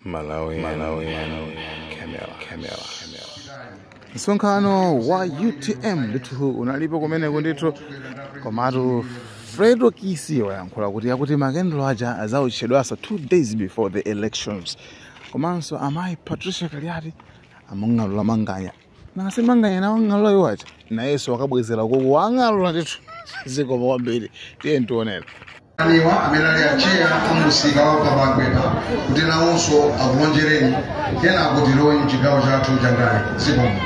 Malawi, Malawi, Camera, Camera, Camera. Msonkhano wa UTM ndithu unalipo kumeneko ndithu, komatu Fredo Kissi wayankhula kuti akuti makandulo aja azawotchedwanso 2 days before the elections. Komanso amayi Patricia Kaliati amang'alula Manganya, nasi Manganya nawo ang'alula iwo aja, nayenso wakabwezera koko wang'alula ndithu. Zikomo kwambiri, tiye ntionere. Aniwa amene ali acheya amusika wa Pabagwepa kuti nawonso akulonjereni, kenako tilowe mchigawo chathu cha ndale. Zikomo.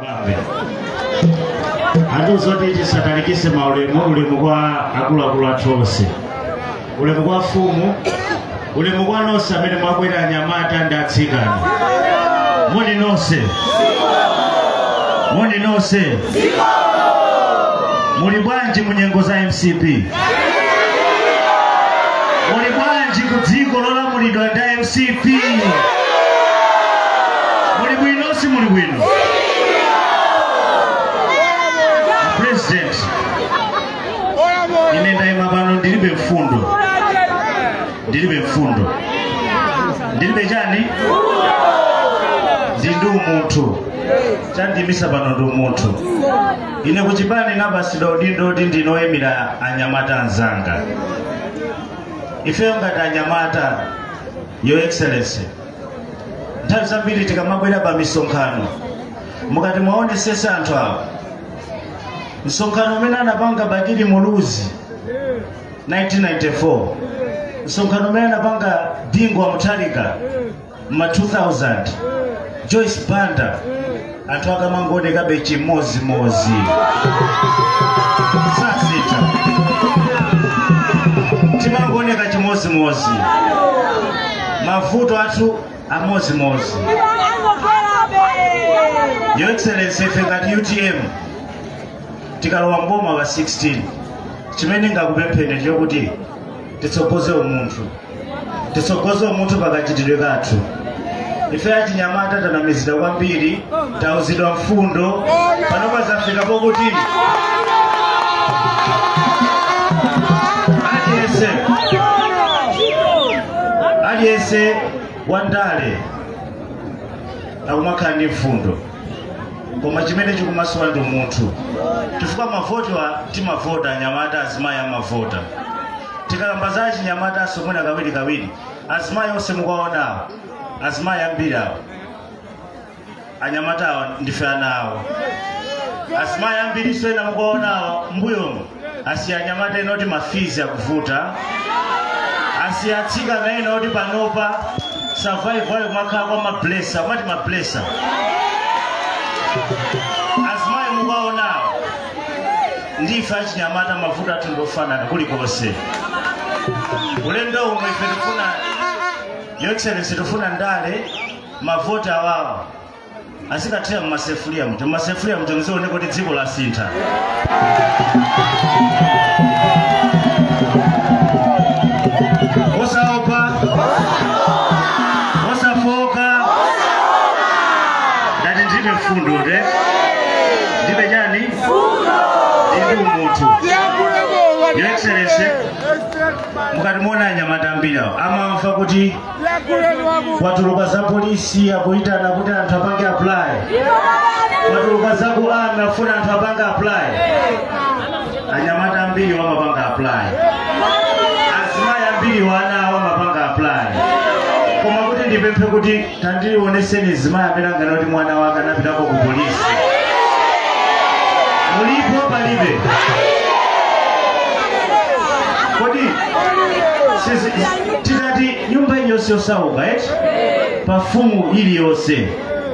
Bambe. Anduzoti tisatalikise maulemu, ulemu kwa akuluakulu athu onse, ulemu kwa fumu, ulemu kwa nonse amene mwabwera, anyamata ndi atsikana. Moni nonse, moni nonse. Muli bwanji munyengo za MCP? Muli bwanji ku dziko lolamulidwa ndi MCP? Muli bwino, si muli bwino? President, ine ndayima pano ndilibe mfundo, ndilibe mfundo, ndilibe chani, ndi umunthu. Chandimisa pano ndi umunthu. Ine kuchipani napasidwa udindo kuti ndinoyimira anyamata anzanga. Ifeyo ngati anyamata, Your Excellency, nthawi zambiri tikamabwera pa misonkhano, mukati mwaonesesa anthu awa, msonkhano umene anapanga Bakili Muluzi 1994, msonkhano umene anapanga Bingu wa Mutharika ma 2000, Joyce Banda, anthu akamangoonekabe chimozimozi, sasita, timangooneka chimozimozi, mavuto athu amozimozi. Your Excellency, ife ngati UTM tikalowa mboma pa 16, chimene ngakupempheni ndichokuti titsogoze umunthu, titsogoze umunthu pakachitidwe kathu. Ife achinyamata tanamizidwa kwambiri, tauzidwa mfundo, panopa zafika pokuti aliyense, aliyense wandale akumakhala ndi mfundo, koma chimene chikumasowa ndi umunthu, chifukwa mavoti timavota anyamata, azimayi amavota. Tikalamba za achinyamata asomwera kawiri kawiri, azimayi onse mukuwaonawo, azimayi ambiri awo, anyamata awo ndife ana awo. Azimayi ambiri ena mukuwaonawo mbuyomo asiya anyamata ena oti ma fees akuvuta, asiya atsikana ena oti panopa survive ayo kumakhala kwa mablesa, amati mablesa. Azimayi mukuwaonawo ndife achinyamata, mavuto athu ndofanana kulikonse. Ulendo uno ife tifuna, Your Excellency, tifuna ndale mavoti awawa asikathira mmasefuria muja, mmasefuria muja muzione kuti dziko lasintha. Osaopa, osafoka, ndati ndilibe mfundo te, ndilibe chani, ndili umunthu. Your Excellency, mukati muona anyamata ambiri awo amamva kuti kwatuluka za polisi akuyitana kuti anthu apange apply, kwatuluka za ku army afuna anthu apange apply. Anyamata ambiri wamapanga apply, azimayi ambiri wana awo amapanga apply. Koma kuti ndipemphe kuti tandioneseni zimayi amene angana kuti mwana wake anapitako ku polisi. Mulipo? Palibe. Kodi titati nyumba iliyonse yosauka eti pafumu iliyonse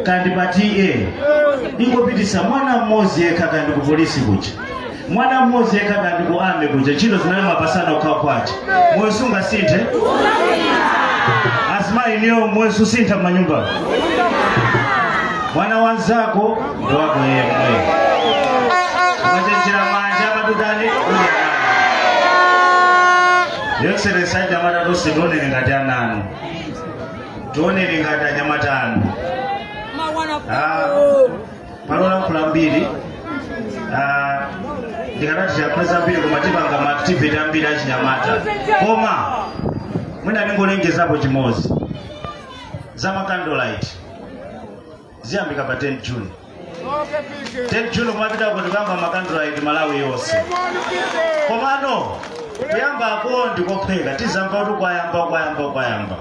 kandi pa TA ingopitisa mwana mmodzi yekha kandi ku polisi kuja, mwana mmodzi yekha kandi ku army kuja, ntchito zinali mapasana okhawo kwacha, moyo sungasinthe? Azimayi niyo, moyo susintha m'manyumba? Mwana wanzako ndi wako yemwe, ukachenjera manja amatutani. Your Excellency, anyamata tonse tionere ngati ana anu, tionere ngati anyamata anu. Palolankhula mbiri. Ndikanati tiyakhuleza mbiri koma tipanga ma activity ambiri achinyamata, koma mwina ndingolengezapo chimodzi za ma candlelight ziyambika pa 10 June. 10 June kumapita kuti kuyamba ma candlelight Malawi yonse. Komano kuyambako ndikophweka, tizamva kuti kwayamba, kwayamba, kwayamba.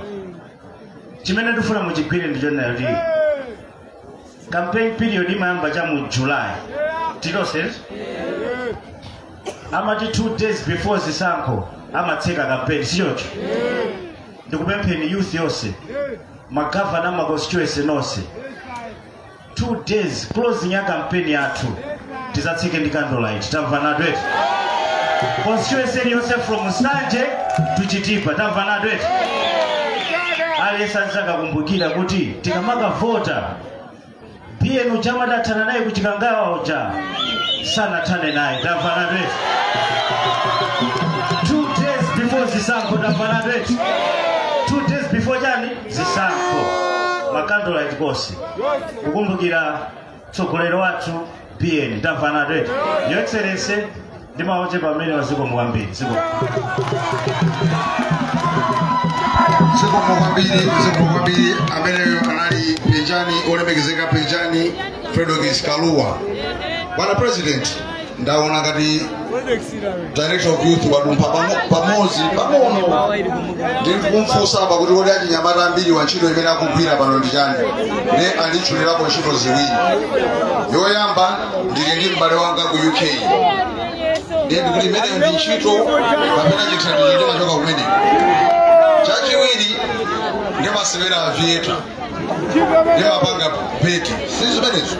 Chimene ndifuna muchigwire ndichonena kuti campaign period imayamba cha mu July tilonse, amati 2 days before zisankho amatseka campaign, sichocho? Ndikupempheni youth yonse, magavana, ma constituency nonse, 2 days closing ya campaign yathu tizatseke ndi candlelight. Tamvanatu eti? Constituency iliyonse from Nsanje to Chitipa, tamvanatu eti? Aliyense azakakumbukira kuti tikamakavota BN uja amadathana naye kuchikangawa uja sanathane naye. Tamvanatu eti? 2 days before zisankho, tamvanatu eti? 2 days before chani? Zisankho, ma candlelight konse kukumbukira mtsogoleri wathu BN. Tamvanatu eti? Your Excellency, ndimaoche pamene wazikomo kwambiri, zikomo. Zikomo kwambiri, zikomo kwambiri. Ameneyo anali Penjani, olemekezeka Penjani Fredokiss Kalua. Bwana President, ndaona ngati Director of Youth wadumpha pamodzi pang'ono. Ndiri kumfunsa apa kuti kodi achinyamata ambiri wa ntchito imene akugwira pano ndi chani? Ne anditchulirapo ntchito ziwiri. Yoyamba, ndili ndi m'bale wanga ku UK, ndiye ndikuti imeneyo ndi ntchito kapena chithandizo chimachoka kumene? Chachiwiri, ndimasewera aviator, ndimapanga beti, si zimenezo?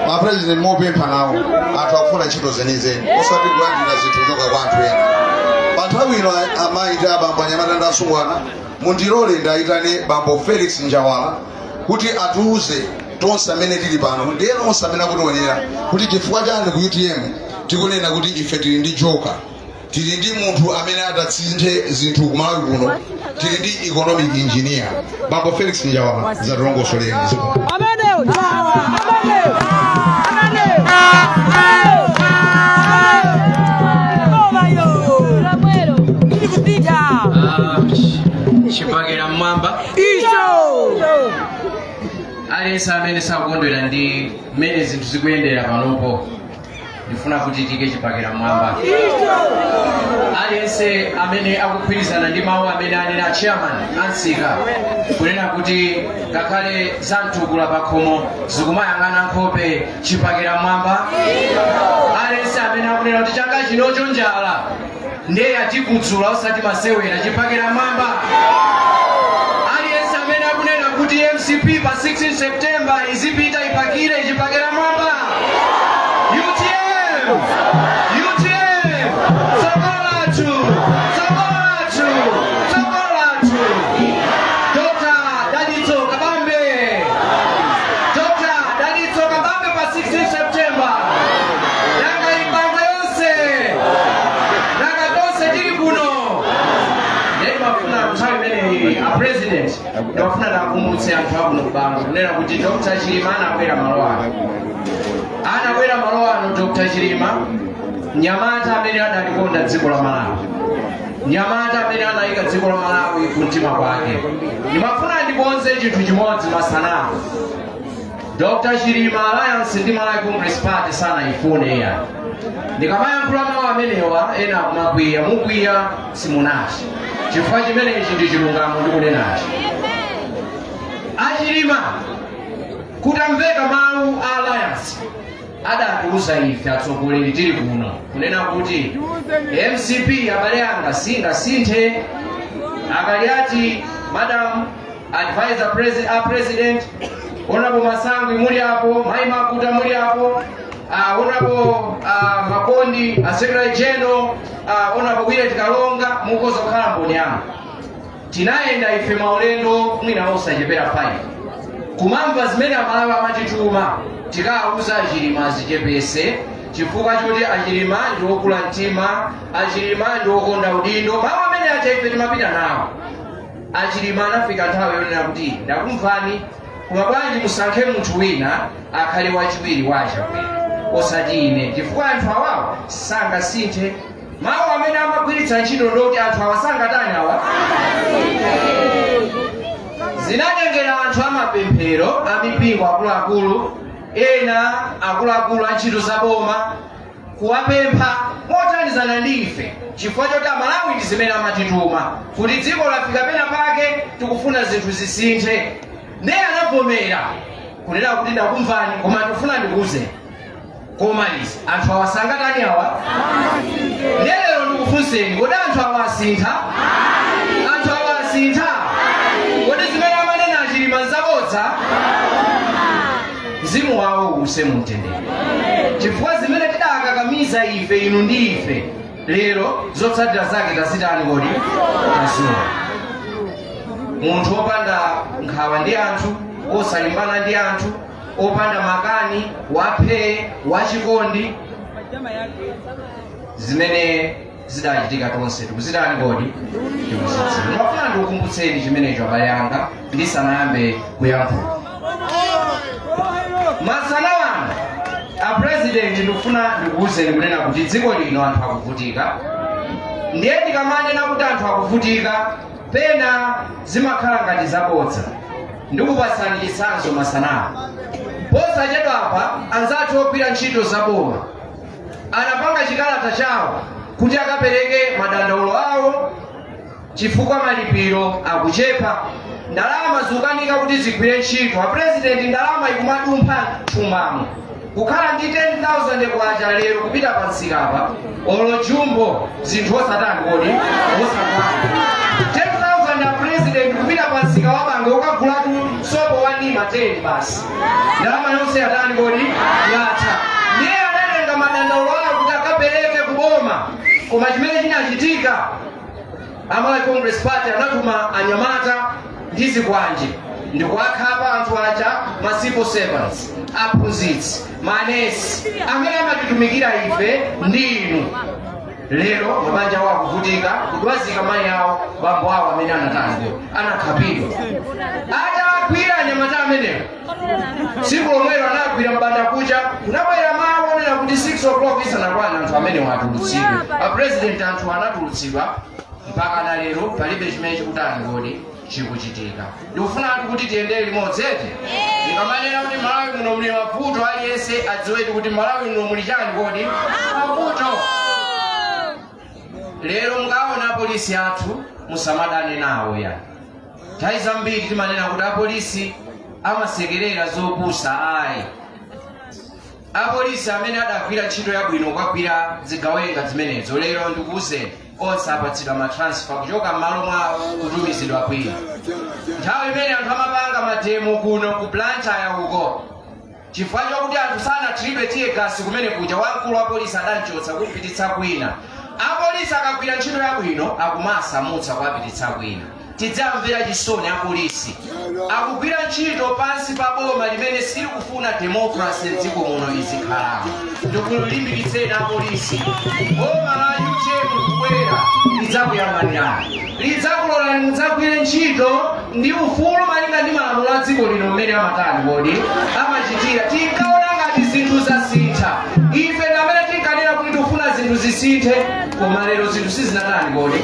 Ma president, mopempha nawo, anthu akufuna ntchito zenizeni, osati kulandira zinthu kuchoka kwa anthu ena. Pa nthawi ino, amayi ndi abambo, anyamata ndi asungwana, mundilole ndayitane bambo Felix Njawala kuti atiuze tonse amene tili pano ndi ena onse amene akutionera kuti chifukwa chani ku UTM tikunena kuti ife tili ndi joker, tili ndi munthu amene atatsinthe zinthu kumalawi kuno, tili ndi economic engineer. Bambo Felix Njawala, zatilongosoleni. Ameneyo chawa, ameneyo, ameneyo. Koma yo. Ili kupita. Chipakera mmwamba. Icho. Aliyense amene sakukondwera ndi mmene zinthu zikuyendera panopo, ndifuna kuti tike chipakera mmwamba. Icho. Aliyense amene akugwirizana ndi mawu amene anena chairman ansika kunena kuti ngakhale zamtukula pakhomo zikumayang'ana nkhope, chipakera mmwamba. Aliyense amene akunena kuti chaka chinocho njala ndiye atikudzula osati masewera, chipakera mmwamba. Aliyense amene akunena kuti MCP pa 16 September izipita ipakire, ichipakera mwamba. UTM, UTM, tsogolatu, tsogolatu, tsogolatu. Dr. Dalitso Kabambe, Dr. Dalitso Kabambe pa 16 September. Nanga ipanga yonse, nanga tonse tili kuno. Ndiye mafuna nthawi imeneyi, a president, ndimafuna ndakumbutse anthu akuno kubango kunena kuti Dr. Chilima anabwera malo ano, anabwera malo ano Dr. Chilima, mnyamata amene adalikonda dziko la Malawi, mnyamata amene anayika dziko la Malawi kumtima kwake. Ndimafuna ndikonze chinthu chimodzi masanawo. Dr. Chilima, alliance ndi Malawi Congress Party sanayifune iya. Ndikamayankhula mawu amenewa ena akumakwiya, mukwiya simunati, chifukwa chimenechi ndi chilungamo ndikunenachi. Achilima kutamveka mawu a alliance, adatiuza ife atsogoleri tili kuno kunena kuti MCP, abale anga, singasinthe. Akaliati, madam advisor a president, Honorable Masangwi muli apo, Mai Makuta muli apo, Honorable Makondi, a secretary general, Honorable Willet Kalonga, mukoza kukhala mboni yanga. Tinayenda ife maulendo mwina osachepera 5 kumamva zimene Amalawi amatituma tikawuza Achilima azichepese, chifukwa choti Achilima ndi okula mtima, Achilima ndi okonda udindo. Mawu amene acha ife timapita nawo. Achilima anafika nthawi yonena kuti ndakumvani, koma bwanji musankhe munthu wina akhale wachiwiri wa Achakwera? osati ine, chifukwa anthu awawa sangasinthe. Mawu amene amagwiritsa ntchito ndoti anthu awa sangatani awa. Zinatengera anthu amapemphero, amipingo, akuluakulu ena, akuluakulu a ntchito za boma kuwapempha mothandizana ndi ife, chifukwa choti Amalawi ndi zimene amatituma kuti dziko lafika pena pake, tikufuna zinthu zisinthe. Ndiye anavomera kunena kuti ndakumvani, koma ndikufuna ndikuwuzeni koma izi anthu awa sangatani awa. Ndiye lero ndikufunseni, kodi anthu awa asintha? Anthu awa asintha? Kodi zimene amanena aChilima nzabodza? Mzimu wawo uwuse mumtendere, chifukwa zimene tidakakamiza ife, inu ndi ife, lero zotsatira zake tazitani kodi? Taziona. Munthu wopanda nkhawa ndi anthu, osalimbana ndi anthu, opanda makani, waphee, wachikondi. Zimene zidachitika tonse tikuzitani kodi? Tikuzidziwa. Ndimafuna ndikukumbutseni chimenecho, abale anga, ndisanayambe kuyankhula masana wano. A President, ndikufuna ndikuwuzeni kunena kuti dziko lino anthu akuvutika. Ndiye ndikamanena kuti anthu akuvutika, pena zimakhala ngati zabodza. Ndikupatsani chitsanzo masanawa. Posachedwapa anzathu ogwira ntchito zaboma anapanga chikalata chawo kuti akapereke madandaulo awo, chifukwa malipiro akuchepa, ndalama zikukanika kuti zigwire ntchito. A President, ndalama ikumadumpha mthumbamo. Kukhala ndi 10,000 kwacha lero kupita pa msikapa, olo jumbo, zinthu osatani kodi? Osakwana. 10,000, a President, kupita pa msika wa Bangwe ukagulatu sopo wa nima 10 basi, ndalama yonse yatani kodi? Yatha. Ndiye anatenga madandaulo awo kuti akapereke kuboma, koma chimene chinachitika, Amalawi Congress Party anatuma anyamata ndi zikwanje ndikuwakhapa anthu aja, ma civil servants, aphunzitsi, manesi amene amatitumikira ife ndi inu. Lero mabanja awo akuvutika, kudwazika mayi awo, bambo awo amene anatani, anakhapidwa. Atagwira anyamata amenewo, tsiku lomwelo anagwira mbanda kucha, kunabwera mawu onena kuti 6 o'clock isanakwana anthu amenewo atulutsidwe. A President, anthu anatulutsidwa, mpaka na lero palibe chimene chikutani kodi? Chikuchitika. Ndikufuna atu kuti tiyendere limodzi ete. Ndikamanena kuti Malawi muno muli mavuto, aliyense adziwetu kuti Malawi muno muli chani kodi? Mavuto. Lero mukaona apolisi athu, musamadane nawo yani. Nthawi zambiri timanena kuti apolisi amasekerera zopusa. Ayi, apolisi amene adagwira ntchito yabwino kukagwira zigawenga zimenezo, lero ndikuwuzeni, onse apatsidwa ma transfer kuchoka m'malo mwawo kutumizidwa kwina. Nthawi imene anthu amapanga ma demo kuno ku Blantyre uko, chifukwa chokuti anthu sanathiridwe tear gas kumene kuja, wamkulu wa polisi adanchotsa kumpititsa kwina. Apolisi akagwira ntchito yabwino akumasamutsa kuwapititsa kwina. Tidzamvera chisoni apolisi, akugwira ntchito pansi pa boma limene silikufuna democracy m'dziko muno izikhalamo. Ndikulimbikitseni apolisi, boma la UTM kubwera lidzakuyang'anirani, lidzakulolani mudzagwire ntchito ndi ufulu malinga ndi malamulo a dziko lino mmene amatani kodi? Amachitira. Tinkaona ngati zinthu zasintha. Ife ndi amene tinkanena kuti tikufuna zinthu zisinthe, koma lero zinthu sizinatani kodi?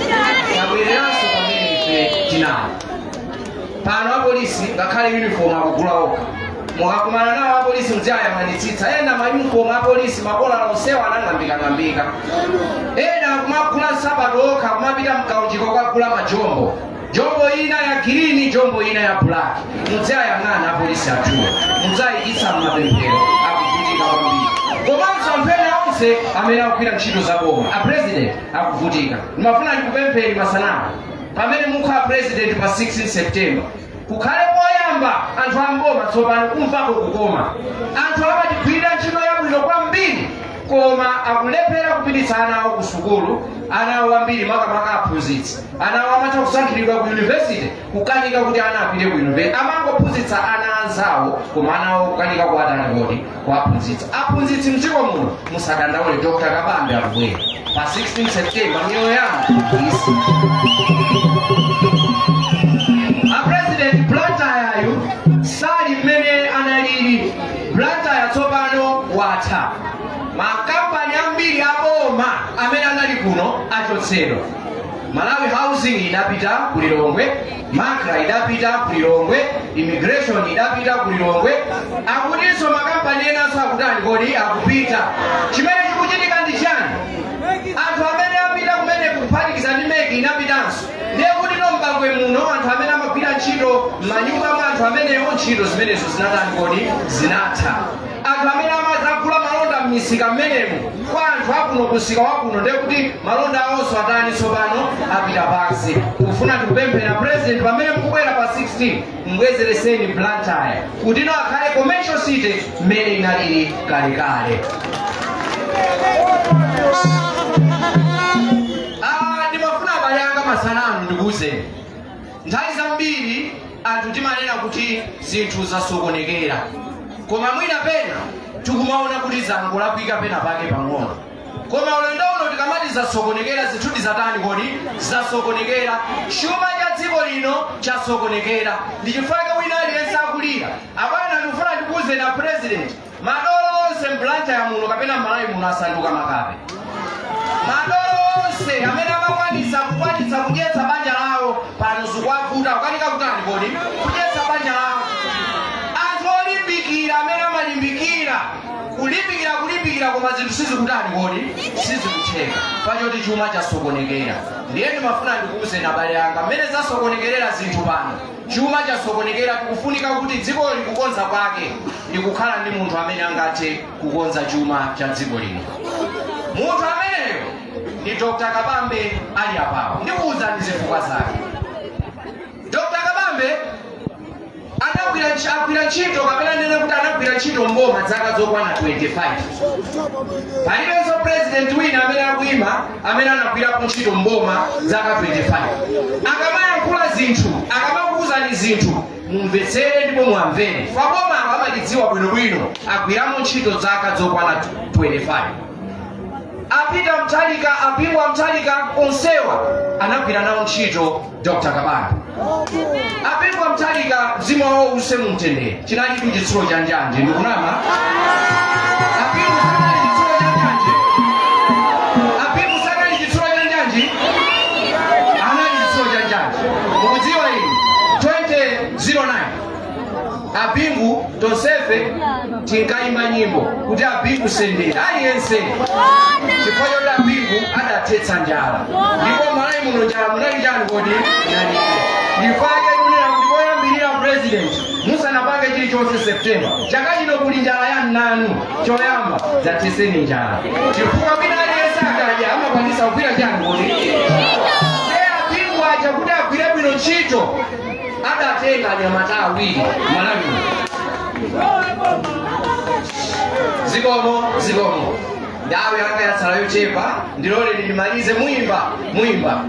Tabwereranso pamene ife tinali. Pano apolisi ngakhale uniform akugula okha. Mukakumana nawo apolisi mudzayang'anitsitsa, ena ma uniform apolisi makolala onsewo anang'ambikang'ambika. Ena akumagula nsapato okha, kumapita mkaunjiko kukagula majombo, jombo ina ya green, jombo ina ya black. Mudzayang'ana apolisi athuwo, mudzayikitsa mmapemphero, akuvutika kwambiri. Komanso anthu ena onse amene akugwira ntchito za boma, a President, akuvutika. Ndimafuna ndikupempheni masanawa, pamene mukhala President pa 16 September, kukhale poyamba anthu amboma tsopano kumvako kukoma. Anthu amatigwirira ntchito yabwino kwambiri, koma akulephera kupititsa ana awo ku sukulu. Ana awo ambiri, makamaka aphunzitsi, ana awo amatha kusankhiridwa ku university, kukanika kuti ana apite ku university. Amangophunzitsa ana anzawo, koma ana awo kukanika kuwatani kodi? Kuwaphunzitsa. Aphunzitsi mdziko muno, musadandaule, Dr Kabambe akubwera pa 16 September. Miyoyo yanu isi. A President, Blantyre sali mmene analili. Blantyre tsopano watha. Achotsedwa. Malawi Housing idapita ku Lilongwe, MACRA idapita ku Lilongwe, immigration idapita ku Lilongwe. Akutinso makampani enanso akutani kodi? Akupita. Chimene chikuchitika ndi chani? Anthu amene apita kumene, kuphatikiza ndi MEC inapitanso, ndiye kuti no m'Bangwe muno anthu amene amagwira ntchito m'manyumba mwa anthu amenewo, ntchito zimenezo zinatani kodi? Zinatha. Anthu amene amadzagula malonda m'misika m'menemo kwa anthu akuno, kusika wakuno, ndiye kuti malonda awonso atani tsopano? Apita pansi. Kufuna tikupemphera President, pamene mukubwera pa 16, mbwezereseni Blantyre kuti ino akhale commercial city mmene inalili kalekale. Ndimafuna abale anga, masananu ndikuwuzeni, nthawi zambiri anthu timanena kuti zinthu zasokonekera, koma mwina pena tikumaona kuti zangolakwika pena pake pang'ono. Koma ulendo uno tikamati zasokonekera, zinthu zatani kodi? Zasokonekera. Chuma cha dziko lino chasokonekera, ndi chifukwa wina aliyense akulira. Abwana, ndikufuna ndikuwuzeni a President, madolo onse mBlantyre muno kapena m'Malawi muno asanduka makape. Madolo onse amene amakwanisa kukwanitsa kudyetsa banja lawo, pano zikuwavuta, kukanika kutani kodi? Kudyetsa banja lawo. Anthu olimbikira amene amalimbikira, kulimbikira, kulimbikira, koma zinthu sizikutani kodi? Sizikutheka, pachoti chuma chasokonekera. Ndiye ndimafuna ndikuwuzeni abale anga, mmene zasokonekerera zinthu pano, chuma chasokonekera, tikufunika kuti dzikoli kukonza kwake ndikukhala ndi munthu amene angathe kukonza chuma cha dziko lino. Munthu ameneyo ndi Dr Kabambe ali apawo. Ndikuwuzani zifukwa zake. Dr Kabambe agwira ntchito, kapena nene kuti anagwira ntchito mboma zaka zokwana 25. Palibenso president wina amene akuyima amene anagwirapo ntchito mboma zaka 25. Akamayankhula zinthu, akamakuwuzani zinthu, mumvetsere ndipo muamvere. Faboma amalidziwa bwinobwino, agwiramo ntchito zaka zokwana 25. Apita Mtalika, apingwa Mtalika, onsewa anagwira nawo ntchito Dr Kabambe. Apingwa Mtalika, mzimu wawo use mumtendere, chinalitu chitsulo cha njanje. Ndikunama? Apingu sanali chitsulo cha njanje? Apingu sanali chitsulo cha njanje? Anali chitsulo cha njanje. Mukudziwa inu, 2009 Abingu tonsefe tinkayimba nyimbo kuti "Abingu sendera" aliyense, chifukwa choti Abingu adathetsa njala, ndipo Malawi muno njala munali chani kodi? Nalibe. Ndifake kunena kuti koyambirira, President, musanapange chilichonse September chaka chino, kuli njala ya nnanu, choyamba dzatheseni njala, chifukwa wina aliyense akadya amakwanisa kugwira chani kodi? Abingu aja kuti agwire bwino ntchito, adatenga anyamata awiri Malawi muno. Zikomo, zikomo. Ndawe yanga yatsala yochepa, ndilole ndimalize. Muimba, muimba.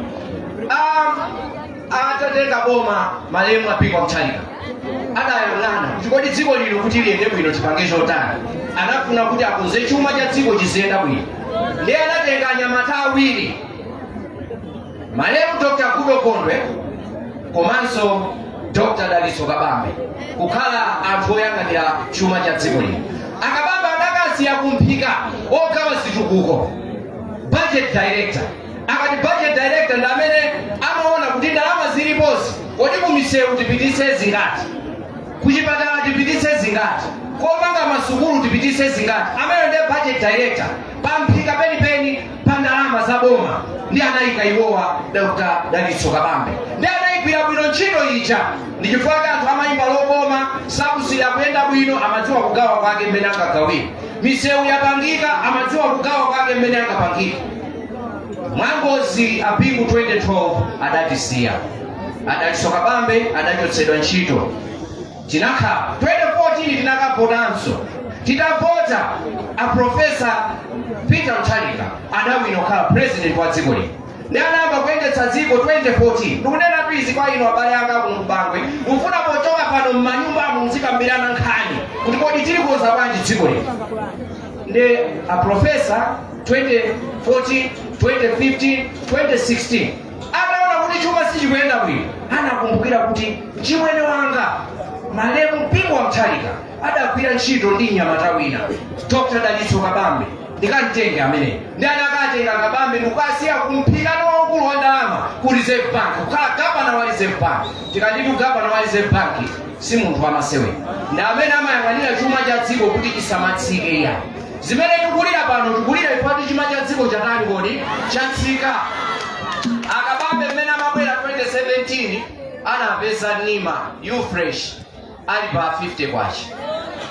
Atatenga boma malemu Apingwa Mtalika, adayang'ana kuti kodi dziko lino kuti liyende bwino tipange chotani? Anafuna kuti akonze chuma cha dziko chiziyenda bwino, ndiye anatenga anyamata awiri, malemu Dr Goodall Gondwe komanso Dr Dalitso Kabambe, kukhala anthu oyang'anira chuma cha dziko lino. Akabambe adakasiya kumphika ogawa zitukuko, budget director. Akati budget director, ndi amene amaona kuti ndalama zilipozi, kodi kumisewu tipititse zingati, kuchipatala tipititse zingati, komanga masukulu tipititse zingati? Amene ndiye budget director pamphika penipeni pa ndalama za boma, ndi anayika iwowa Dr Dalitso Kabambe, ndi anayigwira bwino ntchito ija. Ndi chifukwa anthu amayimba lokoma, subsidy kuyenda bwino, amadziwa kugawa kwake mmene angagawire. Misewu yapangika, amadziwa kugawa kwake mmene angapangike. Mwangozi Apingu 2012 adatisiya, Adalitso Kabambe adachotsedwa ntchito. Tinakhala 2014, tinakavotanso. Titavota, a Professor Peter Mutharika adawina kukhala president wa dziko lino, ndi anayamba kuyendetsa dziko 2014. Ndikunena izi kwa inu abale anga kuno kuBangwe, ndikufuna pochoka pano m'manyumbamo muzikambirana nkhani kuti kodi tili kukonza bwanji dziko lino. Ndi a Professor 2014, 2015, 2016 ataona kuti chuma sichikuyenda bwino, anakumbukira kuti mchimwene wanga malemu Bingu wa Mutharika adagwira ntchito ndi mnyamata wina, Dr Dalitso Kabambe. Ndikamtenge amene ndi anakatenga Kabambe ndikukasiya kumphikano waukulu wa ndalama ku Reserve Bank, kukhala gavana wa Reserve Bank. Tikatitu gavana wa Reserve Bank si munthu wamasewera, ndi amene amayang'anira chuma cha dziko kuti chisamatsike. Iya, zimene tikulira pano tikulira ifati chuma cha dziko chatani kodi? Chatsika. Akabambe mmene amabwera 2017 anapeza nima ufresh ali pa 50 kwacha.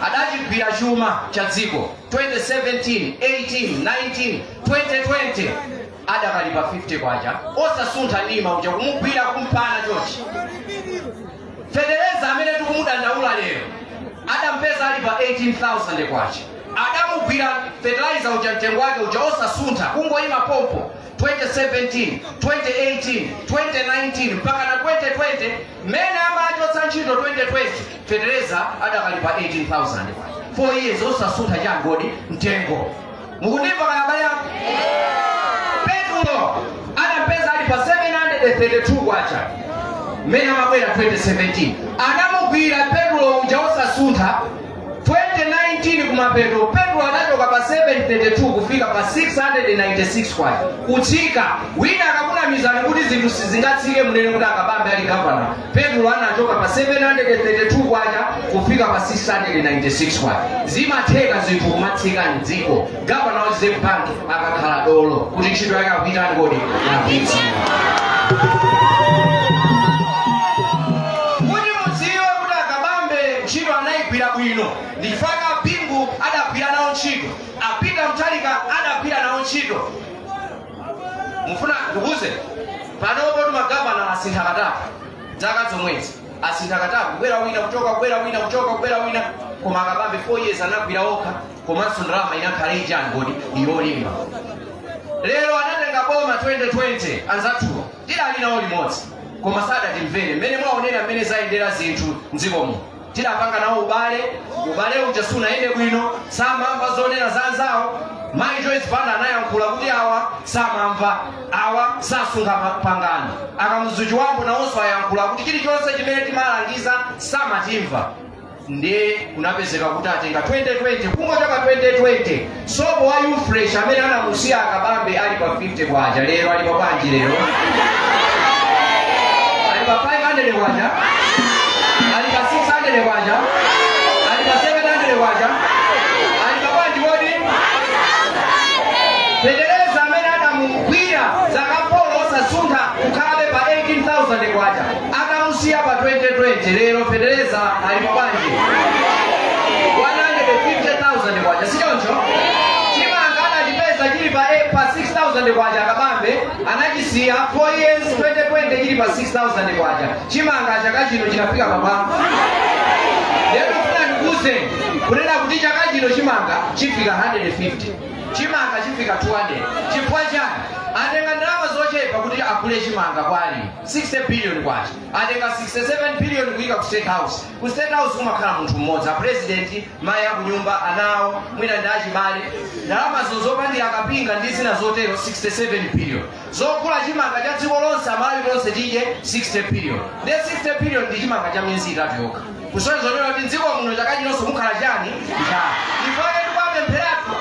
Adachigwira chuma cha dziko 2017, 18, 19, 2020 adakali pa 50 kwacha, osasuntha nima uja, kumugwira kumphana chochi. Fetereza amene tikumudandaula lero adampeza ali pa 18,000 kwacha. Adamugwira fertilizer uja, mtengo wake uja osasuntha, kungoyima pompo 2017, 2018, 2019 mpaka na 2020. Mmene amachotsa ntchito 2020, fetereza adakali pa 18,000 kwacha. 4 years osasuntha changodi mtengo. Mukundimva kaya, abale anga? Petulo adampeza ali pa 732 kwacha mmene amabwera 2017. Anamugwira petulo uja osasuntha. 2019 kumapeto petulo anachoka pa 732 kufika pa 696 kwacha, kutsika. Wina akakunamizani kuti zinthu sizingatsike, munene kuti Akabambe ali gavana, petulo anachoka pa 732 kwacha kufika pa 696 kwacha. Zimatheka zinthu kumatsika mdziko gavana wa Reserve Bank akakhala dolo kuti ntchito yake akuitani kodi? Akuidziwa. Kuti mudziwe kuti Akabambe ntchito anayigwira bwino, ndichifukwa Bingu adagwira nawo ntchito, Apita Mutharika adagwira nawo ntchito. Mufuna ndikuze panopo kuti magavana asintha katatu zaka zomwezi, asintha katatu, kubwera wina, kuchoka, kubwera wina, kuchoka, kubwera wina, koma Akabambe 4 years anagwira okha, komanso ndalama inakhala ijani kodi? Yolimba. Lero anatenga boma 2020, anzathuwa tidali nawo limodzi koma sadatimvere. Mmene mwaonera mmene zayendera zinthu mdzikomo, tidapanga nawo ubale, ubale uja sunayende bwino. Samamva zonena za anzawo. Mayi Joyce Banda anayankhula kuti awa samamva, awa sasunga pangano. Akamzuzu wambo nawonso ayankhula kuti chilichonse chimene timalangiza samatimva. Ndiye kunapezeka kuti atenga 2020, kungochoka 2020, sopo wa ufresh amene anamusiya Akabambe ali pa 50 kwacha, lero ali pa bwanji? Lero ali pa 500 kwacha, ali pa 600 kwacha, ali pa 700 kwacha, ali pa bwanji kodi? Fetereza amene anamugwira zaka 4 osasuntha kukhalabe pa 18,000 kwacha, akamusiya pa 2020, lero fetereza ali pa bwanji? 150,000 kwacha, sichoncho? Chimanga anachipeza chili pa 6,000 kwacha. Akabambe anachisiya 4 years, 2020 chili pa 6,000 kwacha. Chimanga chaka chino chinafika papa. Lero funa ndikuze kunena kuti chaka chino chimanga chifika 150, chimanga chifika 200. Chifukwa chani? Atenga ndalama zochepa kuti agule chimanga kwali 60 billion kwacha, atenga 67 billion kuyika ku State House. Ku State House kumakhala munthu mmodzi, apresident, mayi akunyumba, anawo, mwina ndi achibale. Ndalamazo zopangira kapinga ndi zina zotero, 67 billion. Zogula chimanga cha dziko lonse, Amalawi lonse tidye, 60 billion. Ndi 60 billion ndi chimanga cha miyezi 3 yokha, kusonyeza kuti mdziko muno chaka chinonso mukhala chani? Njala. Ifake tikupempheratu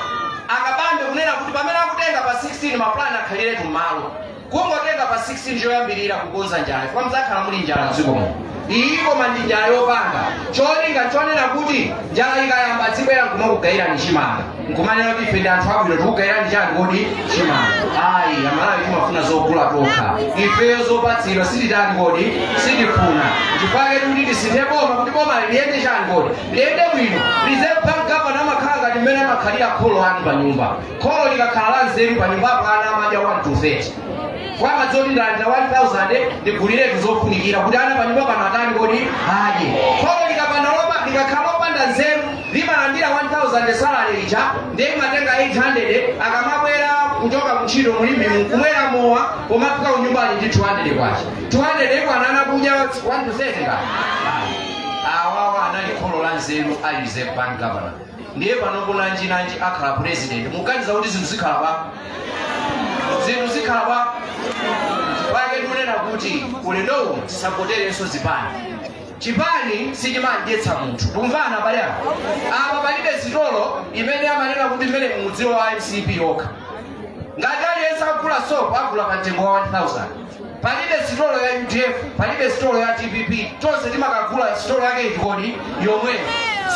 Akabambe kunena kuti pamene akutenga pa 16, mapulani akhaliretu m'malo. Kungotenga pa 16, choyambirira kukonza njala, chifukwa muzakhala muli njala mdziko muno. Iyi koma ndi njala yopanga cholinga chonena kuti njala ikayamba dzibwera nkumakugayirani chimanga, nkumanena kuti ife ndi anthu abwino, tikugayirani chani kodi? Chimanga. Ayi, Amalawi timafuna zogula tokha ifeyo, zopatsidwa sititani kodi? Sitifuna. Chifukwa kuti tisinthe boma, kuti boma liyende chani kodi? Liyende bwino. Reserve Bank governor amakhala ngati mmene amakhalira kholo anu pa nyumba. Kholo likakhala la nzeru, pa nyumbapo ana amadya 1 to 30 kwa madzoti ndalandira 1000, ndiguliretu zofunikira kuti ana pa nyumba pano atani kodi? Adye. Kholo likapanda lopa, likakhala lopanda nzeru, limalandira 1000 salary ija, ndiye imatenga 800, akamabwera kuchoka kuntchito mulimi kumwera mowa, pomafika kunyumba ali ndi 200 kwacha. 200 ikwana ana kudya 1 to 30 ngati? Awawa anali kholo la nzeru ali Reserve Bank governor. Ndiye pano nanji nanji akhala president, muganiza kuti zinthu zikhala pa zinthu zikhala pa pake? Ndikunena kuti ulendo uno tisapoterenso zipani. Chipani sichimadyetsa munthu. Tikumvana abale anga? Apa palibe sitolo imene amanena kuti mmene mudziwa wa MCP okha. Ngati aliyense akugula sopo agula pa mtengo wa 1000. Palibe sitolo ya UDF, palibe sitolo ya TPP, tonse timakagula sitolo yake itikodi yomweyo.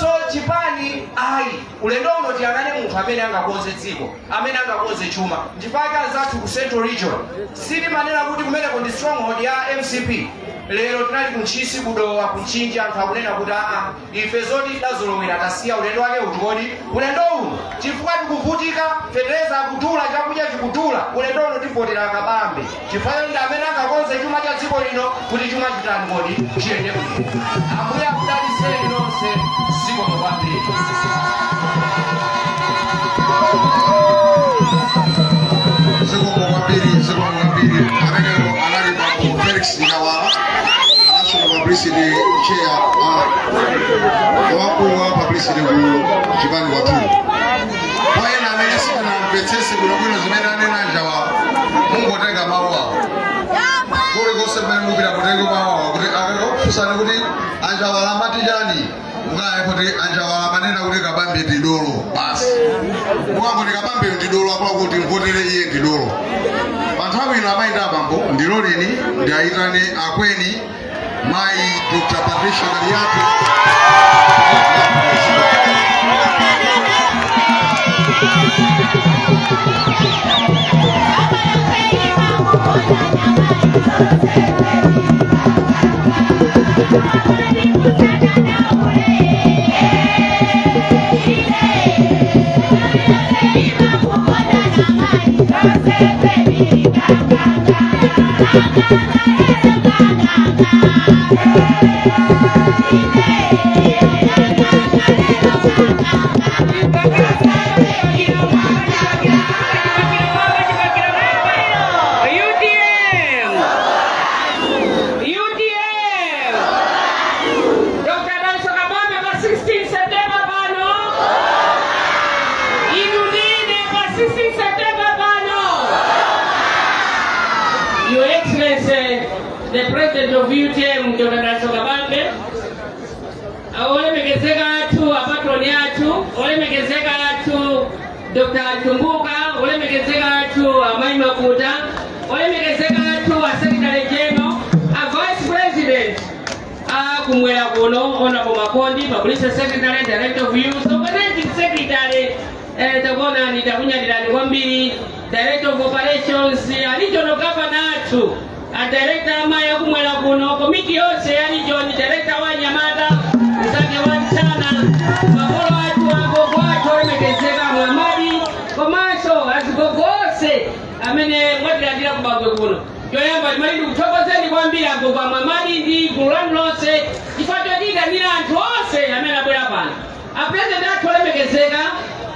So chipani ayi, ulendo uno tiyang'ane munthu amene angakonze dziko, amene angakonze chuma. Ndipake anzathu ku Central Region sitimanena kuti kumeneko ndi stronghold ya MCP. Lero tinali kuntchisi, kudowa, kunchinji, anthu akunena kuti aa, ife zoti tidazolowera tasiya, ulendo wake utikodi ulendo uno, chifukwa tikuvutika, fetereza akudula, chakudya chikudula. Ulendo uno tivotera Kabambe chifukwa ndi amene angakonze chuma cha dziko lino kuti chuma chitani kodi chiyende bwino. Ambuye akudalitseni nonse, zikomo kwambiri. Zikomo kwambiri, zikomo kwambiri. Ameneyo anali bambo Felix Njawala, national publicity chair, wamkulu wa publicity ku chipani kwathu. Kwa ena amene sitinamvetsese bwinobwino zimene anena Njawala, mungotenga mawu awo kulikonse mmene mupita, mutenge mawu awo kuti akakufunsani kuti Anjawala amati chani, mukaye kuti Anjawala amanena kuti Kabambe ndi dolo basi. Mukangoti Kabambe ndi dolo, akula kuti mvotere iye ndi dolo. Pa nthawi ino amayenda abambo, ndiloleni ndiyayitane akweni mayi Dr. Patricia Kaliati. UTM! UTM! Dr. Dalitso Kabambe pa 16 September pano. Inu ndine pa 16 September pano. Your Excellency, the President of UTM, Dr. Dalitso Kabambe, olemekezeka athu apatroni athu, olemekezeka athu Dr. Tumbuka, olemekezeka athu amayi Makuta, olemekezeka athu a Secretary General, a Vice President akumwera kuno Honorable Makondi, Publicity Secretary, Director of Youth, Organizing Secretary, takuonani, takunyadirani kwambiri, Director of Operations, a Regional Governor athu, a Director amayi akumwera kuno, komiti yonse ya region, Director wa Nyamata, mzake wa Mchana, makolo athu, agogo athu olemekezeka Mwamadi, komanso azigogo onse amene mwatilandira kubagwe kuno. Choyamba timati ndikuthokozeni kwambiri agogo Amwamadi ndi gulu lanu lonse chifukwa chotiyitanira anthu onse amene abwera pano. Apresident athu olemekezeka,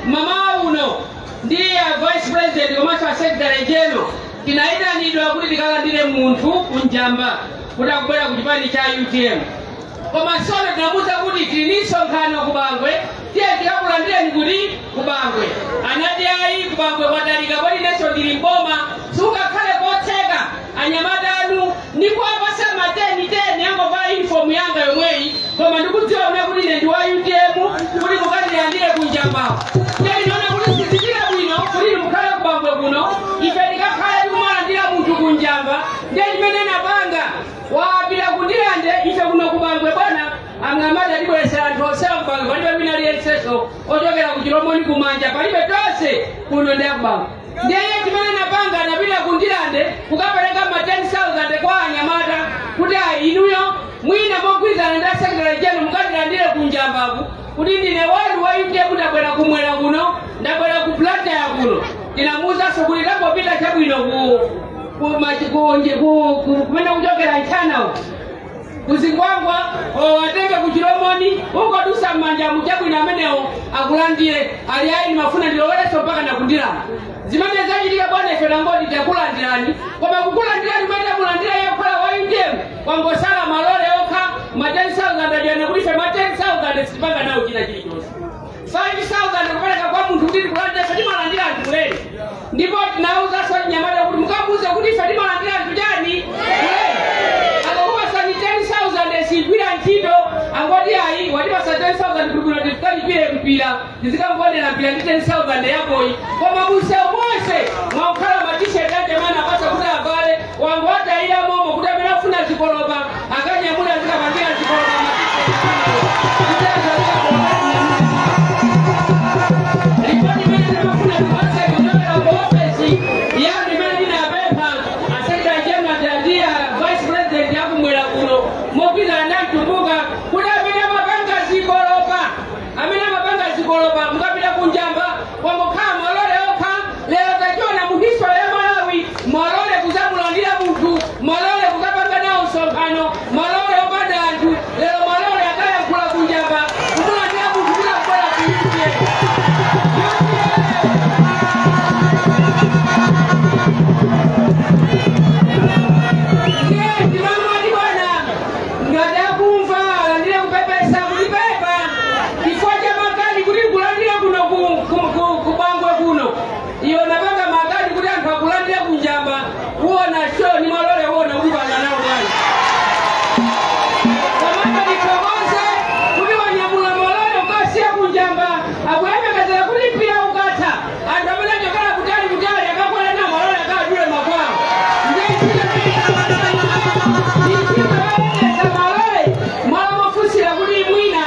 mamawa uno ndi a Vice President komanso a Secretary General tinayitanidwa kuti tikalandire munthu kunjamba kuti akubwera ku chipani cha UTM, koma sono tinamuwuza kuti tili ndi msonkhano ku Bangwe, tiye tikakulandireni kuti ku Bangwe. Anati ayi, ku Bangwe kwatalika, kodi inenso ndili mboma, sungakhale kotseka anyamata anu ndikuwapasa mateni teni angovala uniform yanga yomweyi, koma ndikudziwa una kuti ine ndi wa UTM, kuti mukandilandire kunjambawo. Ndiye ndinaona kuti sizichita bwino kuti mukhale ku Bangwe kuno, ife tikakhale tikumalandira munthu kunjamba. Ndiye chimene napanga, wapita kundilande, ife kuno kubangwe bwana ang'amati atibweresera anthu onsewa kubangwe, palibe wina aliyenseso ochokera ku Chilomoni kumanja, palibe, tonse kuno ndi akubangwe. Ndiye chimene napanga, anapita kundilande kukapereka ma 10,000 kwa anyamata kuti ayi, inuyo mwina mogwirizana ndi asekretary general mukatilandire kunjambaku kuti ndine wanu wa UTM, ndabwera kumwera kuno, ndabwera ku Blantyre kuno. Tinamuwuzanso kuti tangopita chabwino kumene kuchokera nchanawo kuzingwangwa, watenge kuchilomoni ukodusa mmanja muchabwino amenewo akulandire. Ali ayi, ndimafuna ndilowereso mpaka nakundilani. Zimene zachitika bwana, ife nangoti takulandirani, koma kukulandirani kumene takulandira yokhala wa UTM kwangosala malole okha ma 10,000 ajana kuti ife ma 10,000 sitipanga nawo china chilichonse. 5,000 kupereka kwa munthu kuti tikulandira, ife timalandira anthu kulere. Ndipo tinawuzanso nyamata kuti mukamuuze kuti ife timalandira anthu chani kulere. Akakupasani 10,000 sigwira ntchito. 10,000 kulikuno tikalipire mpira tizikamvonera mpira ndi 10,000 yakoyi koma munsewu monse mwakukhala matisheti aja mana apasa kuti avale wangu atayira momo kuti amene afuna zikolopa akanyamula azikapangira zikolopa matisheti ripoti imene timafuna tipase kuchokera ku ofesi yanu imene tinapempha a secretary general tandiya vice president akumwera kuno mogwirizana ndi Mtumbuka kuti amene amapanga zikolopa amene amapanga zikolopa mukapita kunjamba wangokhala malole okha lero tachiona mu history ya Malawi malole kuzamulandira munthu malole kukapanga nawo msonkhano malole opanda anthu lero malole akayankhula kunjamba kumulandira munthu kuti akubwera ku UTM. Ndimamati bwana ngati akumva alandire kupepesa kulipepa chifukwa cha makadi kuti kulandira kuno kubangwe kuno iwo napanga makadi kuti anthu akulandire kunjamba kuona sho ni malole wona kupanga nawo bwana komanda ndithokoze kuti wanyamula malole ukasiya kunjamba akuyembekezera kuti mpira ukatha anthu amene achokera kutali kutali akakwera nawo malole akadule makwawo malole mwala mofusira kuti mwina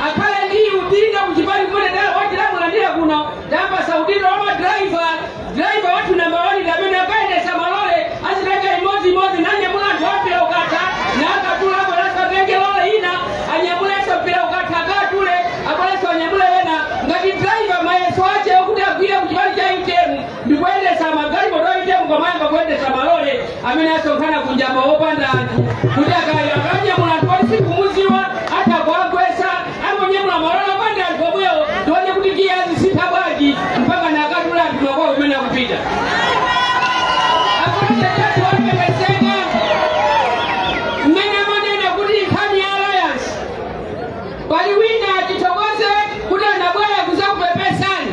akhale ndi udindo kuchipani kumene wachilamulandira kuno tapasa udindo wa madraiva draiva wathu namba 1 amene akayendesa malole azitenga imodzimodzi nanyamula anthu ampira ukatha nakatula abwerenso atenge lole ina anyamulenso mpira ukatha akatule abwerenso anyamule ena ngati draiva mayeso ache okuti agwire kuchipani cha UTM ndikuyendesa magalimoto a UTM komayamba kuyendesa malole amene asonkhana kunjamba wopanda anthu kuti akanyamula anthu oti sikumuziwa atha kuagwesa angonyamula malole opanda anthu omwewo tione kuti kiye azisintha bwanji mpaka nakatula anthu makwawo kumene akupita akutatu olemekezeka mmene amanena kuti nkhani ya alliance pali wina atithokoze kuti anabwera kuzakupepesani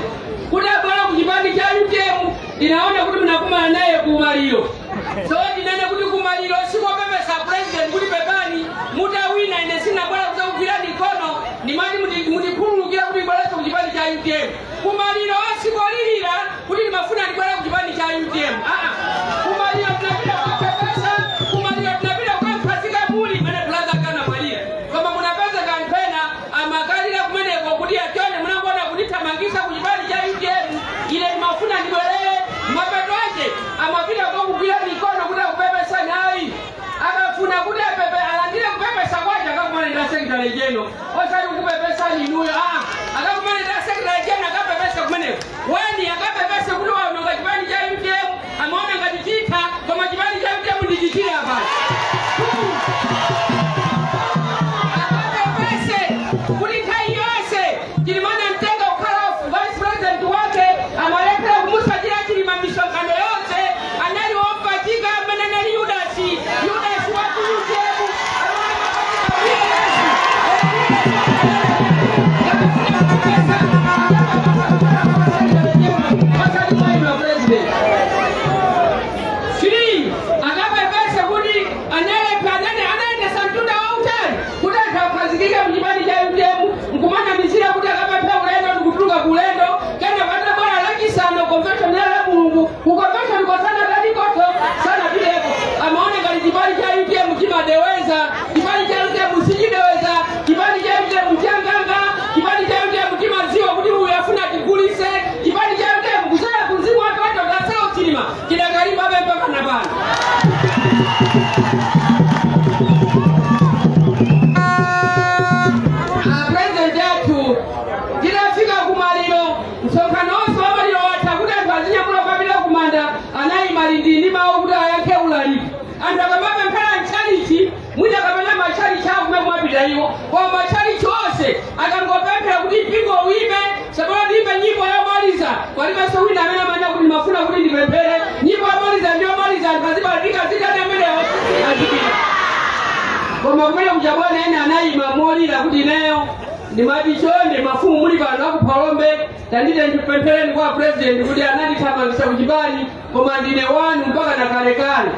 kuti abwera kuchipani cha UTM ndinaona kuti munakumana naye kumaliro so ndinene kuti kumaliro sikopepesa president kuti pepani mutawina ine sinabwera kuzakugwirani mkono ndimati mutikhululukira kuti ibwerenso kuchipani cha UTM kumaliro asikolilira kuti ndimafuna ndibwere kuchipani cha UTM kumaliro tinapita kukapepesa kumaliro tinapita kukamphazika muli mene brother kana mwalira koma munapeza kanthu ena amakalira kumeneko kuti achone munangona kundithamangisa kuchipani cha UTM ine ndimafuna ndibwerere mapeto ache amapita kokugwira mikono kuti akupepesa nayi akafuna kuti apepe alandire kupepesa kwache akakumana ndi secretary general osati kukupepesani inuyo akakumana ndi secretary general akapepesa kumeneko weni akapepese kuti waononga chipani cha UTM amaona ngati chitha koma chipani cha UTM ndi chichira apano akapepese kuti nthawi yonse chilimana mtenga kukhala vice president wake amalephera kumusachira chilima misonkhano yonse anali wompachika amene anali Yudasi Yudasi wa ku UTM akapepesa kuti anayendesa mtunda wautali kuti anthu akhazikike mchipani cha UTM nkumanamizira kuti akapempha ulendo ndikutuluka kulendo kena patabwera lachisanu convention ya la mulungu ku convention kosana talikotho sanapiteko amaona ngati chipani cha UTM chimadeweza chipani cha UTM sichideweza chipani cha UTM changanga chipani cha UTM chimadziwa kuti uyu afuna tigulise chipani cha UTM kusala kunzimu watu watu tasao chilima chidakalimba mpaka na pano president athu tinafika kumaliro msonkhano wonse wa maliro watha kuti anthu azinyamula kupita kumanda anayima lindi ndi mawu kuti ayankhe ulaliki anthu akamapemphera mtchalichi mwina kapena matchalichi akumene kumapita iwo koma matchalichi onse akangopemphera kuti mpingo uime sabata tiimbe nyimbo yomaliza palibenso wina amene amanena kuti ndimafuna kuti ndipemphere nyimbo yomaliza ndi yomaliza anthu azibatika zitani amenewo azipita koma kumene kuja bwana ene anayima molira kuti ineyo ndimati chonde mafumu muli pano akuphalombe tandite ndipemphereni kwa president kuti anandithamangisa kuchipani koma ndine wanu mpaka nakalekale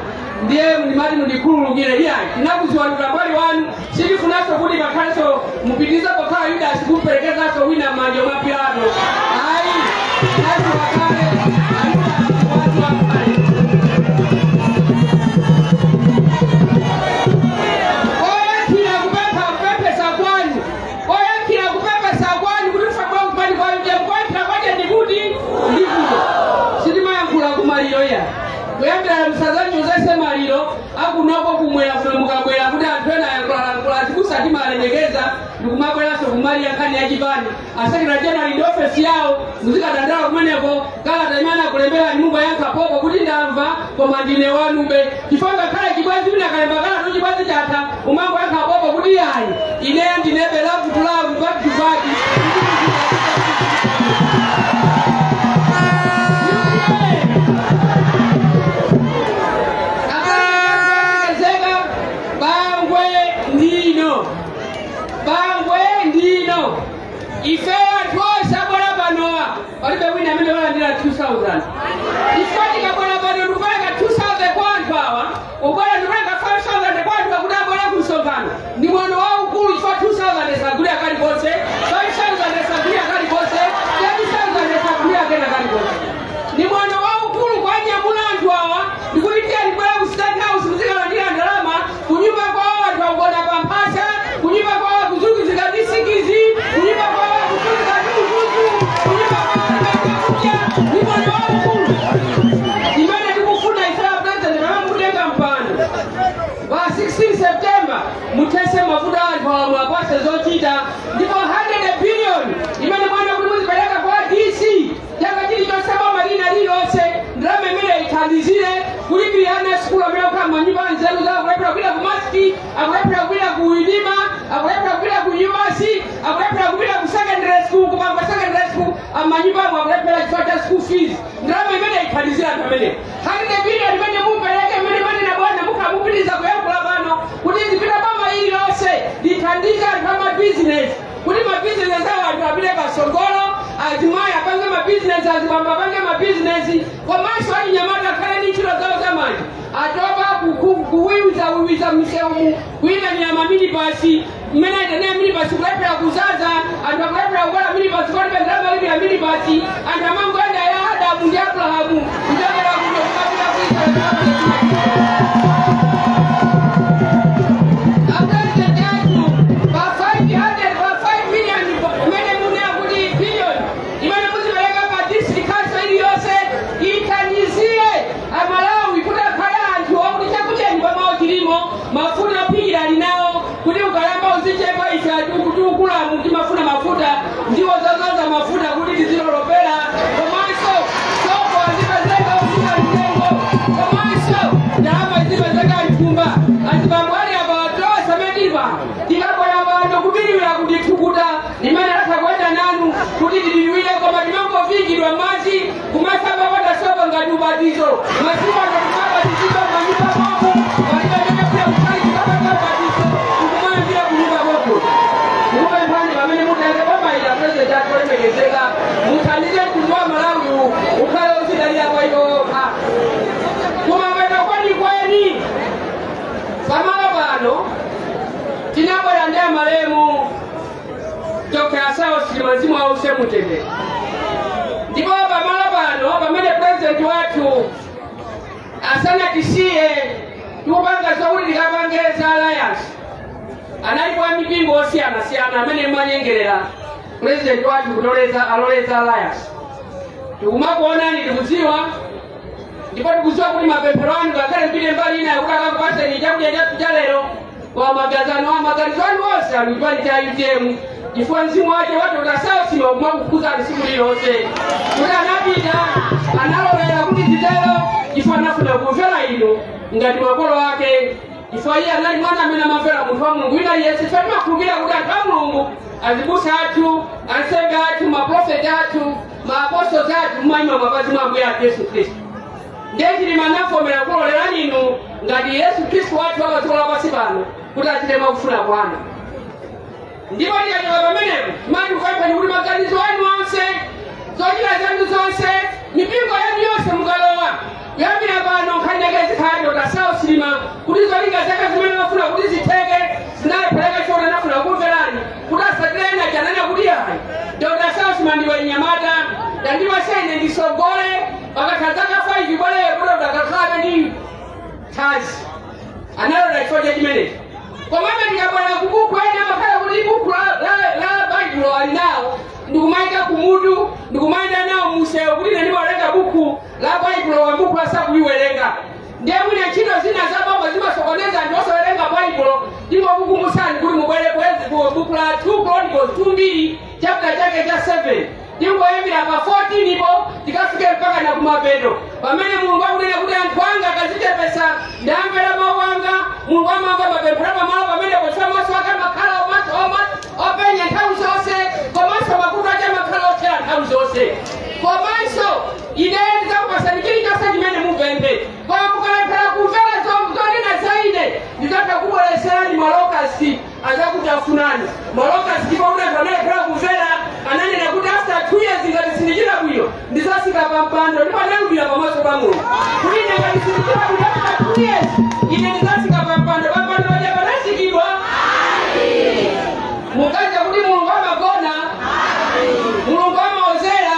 ndiye ndimati mundikhululukire iyayi tinakuziwa utambwali wanu sitifunanso kuti pakhalenso mupite. Mupitiza pokhala Yudasi kumperekezanso wina m'manja mwa Pilato. Ayi, anthu akale, Ayudasi watu akale. Oyankhira kupempha kupemphesa kwanu, oyankhira kupemphesa kwanu kuti kufa kwa kupani kwa UTM, koyankhira kwaje ndikuti ndikuti sitimayankhula kumaliro ya kuyambira msazanyozese maliro akunoko kumwera kuno mukabwera kuti anthu ena ayankhulalankhula azibusa timalemekeza ndikumabweranso kumaliya nkhani ya chipani. Asekretary general ndi ofesi yawo, muzikadandala kumeneko. Kalata imene akulembera nyumba yankhapopo kuti ndamva koma ndine wanube, chifukwa ngakhale chibwenzi wina kalemba kalata chibwenzi chatha umangoyankhapopo kuti yayi ineyo ndinebe love to love, back to back. Zeka Bangwe ndino, Bangwe ndino. Ife anthu onse abwera panowa palibe wina amene walandira 2000. Ife tikabwera pano ndikupereka 2000 kwa anthu awa, ubwera ndikupereka 5000 kwa anthu akuti abwera ku msonkhano ndi mwano waukulu, chifukwa 2000 sagulira kalikonse, 5000 sagulira kalikonse, 10000 sagulira kena kalikonse. Ni mwano waukulu kwa nyamula anthu awa ndikuti tiyani bwera ku State House muzikalandira ndalama. Kunyumba kwawo anthu akugona pamphasa, kunyumba kwawo kuzunguzika ndi sikizi, kunyumba kwawo kuzunguzika ndi uzuzu, kunyumba kwawo alibe chakudya. Ni mwano waukulu imene tikufuna ife a president pamene mukutenga mpando pa 16 September, muthese mavuto a anthu awa, muwapase zochita. Ndipo 100 billion imene mwana kuti muzipereka kwa DC chaka chilichonse, boma lina lililonse, ndalama imene ithandizire kulipirira ana sukulu amene akukhala manyumba anzeru zawo akulephera kupita ku MUST, akulephera kupita ku UNIMA, akulephera kupita ku UMass, akulephera kupita ku secondary school, kupanga secondary school amanyumbamo akulephera chifukwa cha school fees. Ndalama imene ithandizire anthu amene 100 billion imene mupereke, imene manena bwana mukhamupitiriza kuyankhula pano kuti zipita boma ililonse lithandize anthu amabizinesi kuti mabizinesi awo anthu apite pasogolo, azimayi apange mabizinesi, azibambo apange mabizinesi, komanso achinyamata akhale ndi ntchito zawo zamanja. Atopa kuwiwiza mseumu kuyitanira maminibasi mmene ayitanira minibasi kulephera kuzaza anthu akulephera kukwera minibasi kwalibe ndalama lipira minibasi. Anthu amangoyenda ya Adamu ndi Abrahamu kuchokera kuno kumapita ku Israeli. Apresident athu, pa 500 pa 5 million imene munena kuti billion imene muzipereka pa district council iliyonse ithandizire Amalawi kuti akhale anthu okuti chakudya pamawo chilimo, mafuta ophikira ali nawo, kuti ukalamba uzichepa. Ife tikukulamu timafuna mafuta ndiwo zozoza mafuta kuti tizilolopera, komanso sopo azipezeka usika mtengo, komanso ndalama izipezeka mthumba. Azibambo ali apa tonse amene tikabwera pano kupiriwira kutithukuta limene latha kuyenda nanu kuti tiliwire, koma timangovikidwa madzi kumasamba patasopa ngati ubatizo. Masiku ano timabatizidwa m'manyumba mwako, palibe amene kuya kukhali kukapata ubatizo ukumayambira kunyumba kwako. Mukupemphani pamene mutenge pamayira president athu olemekezeka, muthandize mtundu wa Malawi ukhale uzidalira kwa iwo okha. Kumapeto kwenikweni, pamalo pano tinabwera ndi amalemu Dr. Saulos Chilima, mzimu wawo uuse mutendere. Ndipo pamalo pano pamene president wathu asanatisiye tikupanga zokuti tikapange za alliance, analipo amipingo osiyanasiyana amene manyengerera president wathu kutoleza aloleza alliance. Tikumakuonani, tikudziwa, ndipo tikudziwa kuti mapemphero anu ngakhale mpite mbali ina yakuti akakupaseni chakudya chathu cha lero, koma maganizo anu onse ali chipani cha UTM, chifukwa mzimu wake wa Dr. Saulos Chilima kumakukhuzani tsiku lililonse kuti anapita analolera kuti zitero chifukwa anafuna kumvera inu ngati makolo ake, chifukwa iye anali mwana amene amamvera munthu wa Mulungu wina aliyense. Chifukwa timakhulupirira kuti anthu a Mulungu, azibusa athu, ansembe athu, maprofeti athu, maapostoli athu, mumayima mapazi mwa Ambuye athu Yesu Khristu. Ndiye Chilima anafomera kulolerani inu ngati Yesu Khristu wathu wa dziko lapansi pano kuti achite mwakufuna kwanu. Ndipo tikachoka pamenepo mati kukapani kuti maganizo anu onse, zochita zanu zonse, mipingo yanu yonse mukalowa kuyambira pano nkhani yake zikhala Dr. Saulos Chilima, kuti zolinga zake zimene mafuna kuti zitheke zinalephereka chifukwa anafuna kumverani kuti 5 ibwere product akakhala ndi tazi analola chifukwa cha chimenechi. Komabe tikabwera kubuku ena amakhala kuti buku la Baibulo ali nawo ndikumayika kumutu ndikumayenda nawo musewu kuti ine ndimawerenga buku la Baibulo wa buku asakuliwerenga. Ndiye mwina ntchito zina za boma zimasokoneza anthu osawerenga Baibulo. Ndingokukumbusani kuti mubwere buku la 2 Chronicles 2 chapter chake cha 7 tingoyambira pa 14 ipo tikafike mpaka na kumapeto pamene Mulungu akunena kuti anthu anga akazichepesa ndamvera mawu anga. Mulungu amamva mapemphero pamalo pamene pochita maso ake amakhala openya nthawi zonse, komanso makutu ake amakhala otchera nthawi zonse. Komanso ine ndidzakupasani chilichonse chimene mupemphe, koma mukalephera kumvera zonena za ine ndidzatha kubwereserani malokasi azakutafunani. Malokasi ndipo kuti anthu analephera kumvera ananena kuti after 2 years ngati sindichita bwino ndidzasika pa mpando, ndipo analumbira pamaso pa Mulungu kuti ine ngati sindichita bwino after 2 years ine ndidzasika pa mpando. Pa mpando paja panasikidwa. Mukaza kuti Mulungu amagona, Mulungu amaozera,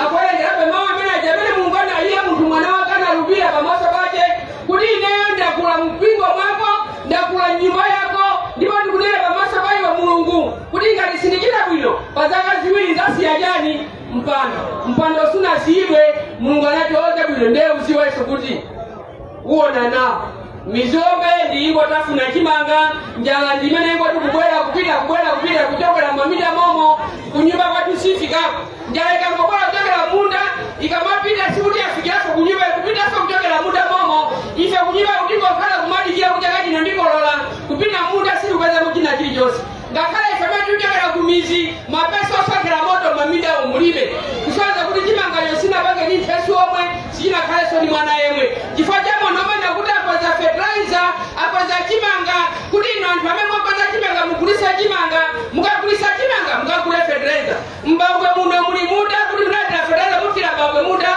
akuwerengerabe mawu amene aja amene Mulungu analiye munthu mwana wake analumbira pamaso pake kuti ineyo ndakula mpingo mwako, ndakula nyumba yako, ndipo ndikunena pamaso pa iwe Mulungu kuti ngati sindichita bwino pa zaka 2 zasiya chani mpando. Mpando sunasiyidwe. Mulungu anati oze bwino ndiye uziwenso kuti uwona nawo mizombe ndi ingotafuna chimanga, njala ndi imene ingoti kubwera kupita kubwera kupita kuchokera mamita momo kunyumba kwathu sifikako. Njala ikangobwera kuchokera munda ikamapita sikuti yafikiranso kunyumba, ikupitanso kuchokera munda momo. Ife kunyumba kutingokhala kumadikira kuti chaka chino ndikolola, kupita munda sitikupezamo china chilichonse. Ngakhale ife amene tikuchokera kumizi mapesi osonkhera moto maminda mulibe, kusonyeza kuti chimangacho sinapange ndi mphesi omwe sichinakhalenso ndi mwana yemwe. Chifukwa cha munthu amene kuti akweza fertilizer akweza chimanga kuti ino anthu amene mwakweza chimanga mugulise chimanga, mukagulisa chimanga mukagule fertilizer. Mbangwe muno muli muda kuti munatira fertilizer mufira mbangwe muda.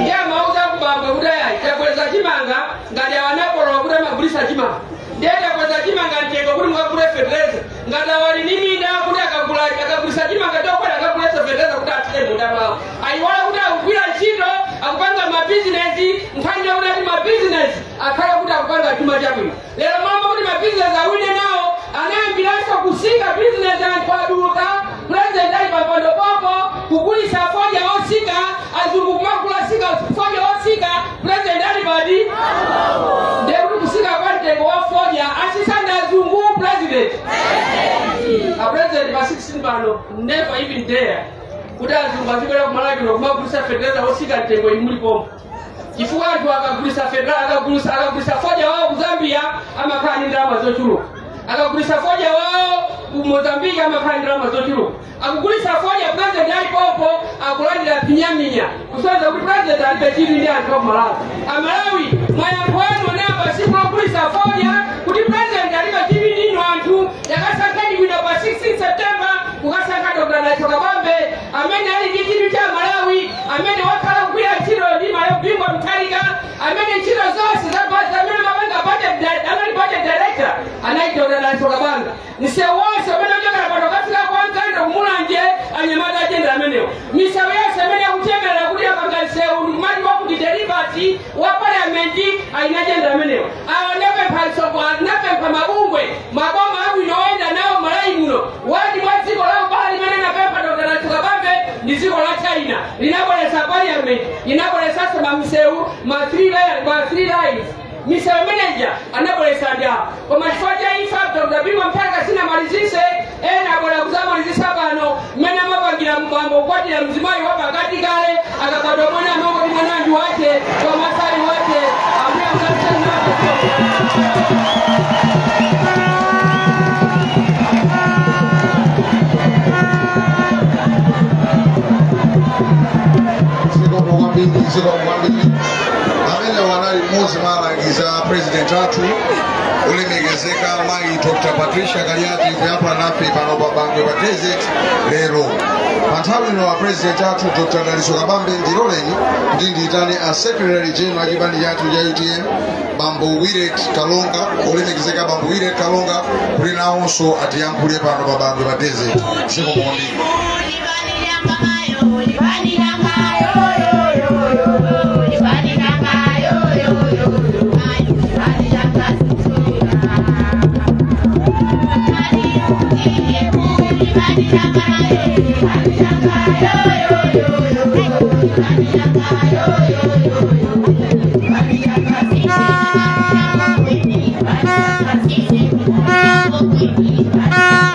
Ndiye amauza kubangwe kuti ayi takweza chimanga ngati awanapolowa kuti amagulisa chimanga, ndiye takweza chimanga mtengo kuti mukagule fertilizer. Ngati awali ndi minda kuti akagulisa chimanga chokwera akagulesa fertilizer kuti athire munda mwawo. Ayiwala kuti akugwira ntchito akupanga mabizinesi, nkhani yakuti ati mabizinesi akhale kuti akupanga chuma chabwino. Lero mambo kuti mabizinesi awine nawo anayambiranso kusika bizinesi anthu aduka. President ali pampando popo kugulisa fodya osika, azungu kumagula sika fodya osika, president ali padi ndiye kuti kusika kwa mtengo wa fodya asisanda azungu president. A president pa 16 pano never even dare kuti azungu azibwera kumalawi kuno kumagulisa fertilizer osika mtengo imuli pompo. Chifukwa anthu akagulisa fertilizer akagulisa fodya wawo ku Zambia amakhala ndi ndalama zochuluka, akagulisa fodya wawo ku Mozambique amakhala ndi ndalama zochuluka. Akugulisa fodya president ali popo akulandira pinyaminya, kusonyeza kuti president alibe chidwi ndi anthu akumalawi. Amalawi mwayankho anu anayamba siku logulisa fodya kuti president alibe chidwi ndi inu anthu. Yakasankhani bwino pa 16 September kukasankha Dr. Dalitso Kabambe amene ali ndi chidwi cha Malawi, amene wakhala kugwira ntchito ndi Bingu Mutharika, amene ntchito zonse amene mapanga anali budget director anali Dr. Dalitso Kabambe. Msewu wonse amene ochokera pano kafika kwa Mkando kumulanje anyamata ajenda amenewo. Misewu yonse amene akuchemerera kuti apanga msewu ndikumati wakuti delivery wa parliament ayina ajenda amenewo. Awa ndapempha mabungwe maboma abwino oyenda nawo Malawi muno wadi mwa dziko la ubale limene napempha Dr. Dalitso Kabambe ndi dziko la China linabweretsa parliament, linabweretsanso mamsewu ma 3 lines. Misewu manager anabweretsa ndi apo. Koma chifukwa cha imfa Dr. Bingu Mutharika sinamalizise, ena abwera kuzamalizisa pano mmene amapangira mbambo kukwatira mzimayi wa pakati kale akabadwa mwana amangoti mwananji wache koma sali wache ambuye mutharika. Amene wanali mmodzi mwa alangizi a president athu olemekezeka mayi Dr. Patricia Kaliati kuyankhula nafe pano pa Bangwe pa Desert lero. Pa nthawi ino a president athu Dr. Dalitso Kabambe ndiloleni kuti ndiyitane a secretary general a chipani chathu cha UTM Bambo Willet Kalonga, olemekezeka Bambo Willet Kalonga kuti nawonso atiyankhule pano pa Bangwe pa Desert. Zikomo kwambiri. Thank you.